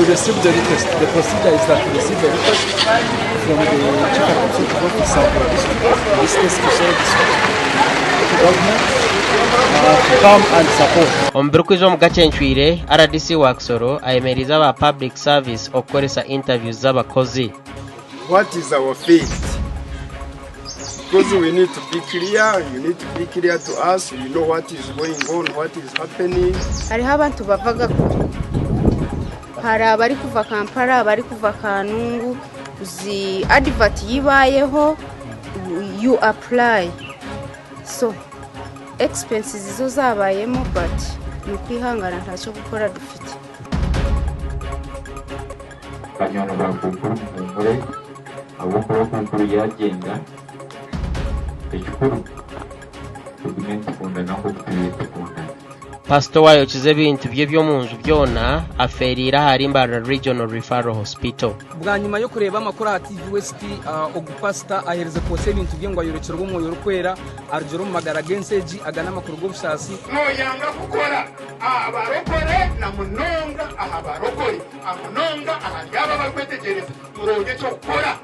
We received the request. The procedure is that we receive the request from the chief administrative officer of the district, in this case Kisoro district, to government to come and support. Omu birikwija omu gacencwire, rdc wa Kisoro ayemereize aba Public Service okukoresa interviews z'abakozi. What is our fate? Because we need to be clear, you need to be clear to us, you know what is going on, what is happening. Hariho abantu bavaga kure. Hari abarikuva Kampala, abarikuva Kanungu, zi advert yibayeho you apply. So expenses zo zabayemo but ni ukwihangana ntaky'okukora dufite. Banywani ba Kunkuru muhuumure ahabw'okuba Kunkuru yaagyenda, ekikuru tugume nitukundana nk'oku tubaire nitukundana. Pasita owaayokize ebintu bye by'omunju byona afeereire ahari Mbarara Regional Referral Hospital. Bwanyima y'okureeba amakuru aha TV West, ogu pasita aherize kwotsya ebintu bye ngu ayorekyerwe Omwoyo Orikwera arugire omu magara g'ensi egi. Aga n'amakuru g'obusaasi. Nooyanga kukora aha barokore na munonga aha barokore, amunonga ahari abo abarikwetegyereza. Muronde eky'okukora.